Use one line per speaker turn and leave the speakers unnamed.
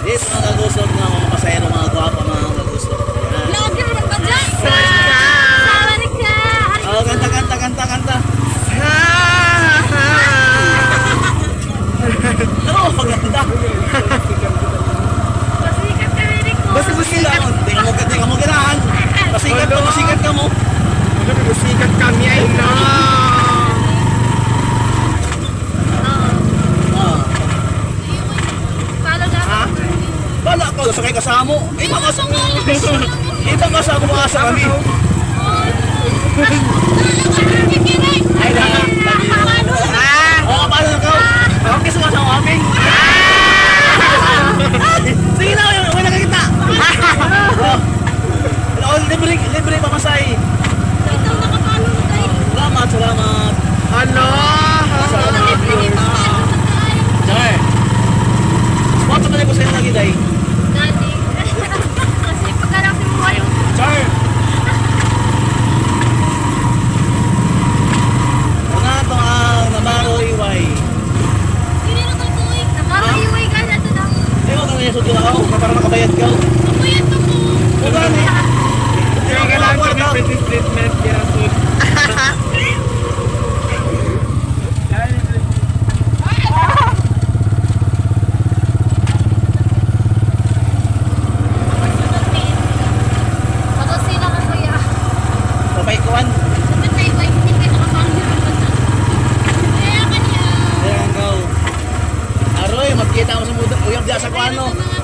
Yes, mga kagusok na mga pasahero, mga gwapa, mga kagusok. Ayan.
Vlogger man ba dyan? Sawadik ka!
Oh, kanta, kanta, kanta, kanta. Ano, maganda.
Pasikat ka rin ko.
Basta musikat.
Di ka mo ganahan. Pasikat ka, pasikat ka mo.
Ano, musikat kami ay no.
Ah.
Follow na.
Ha? Bala ko, sakay ka sa amo. Iba ka sa Iba ka sa amo, asa kami. Ay, laka. Oo, paano na ka? Okay, suka sa aming. Sige na, wala ka kita. Oh, libre, libre pamasay.
Ito, nakapalo na tayo.
Salamat, salamat.
Ano?
Salamat. Char. Spot sa ko sa'yo lagi, day.
Dati. Kasi pagka lang simuha yung
Char. Una ito ang Namaro Iway.
Hindi na ito eh. Nakakaiway ka na ito na.
Hindi ko kami nasod ka ako para makabayad ka.
Ako yan to po.
Wala ni.
Kaya kailangan kami princess treatment kaya so.
Ako sila ka kuya.
Papay kuwan.
Dapat tayo ba hindi kayo nakapalo ng bansa. Kaya kanya.
Ayan ka. Aroy, magkita mo sa muda. Uyab di sa kuano.
Mga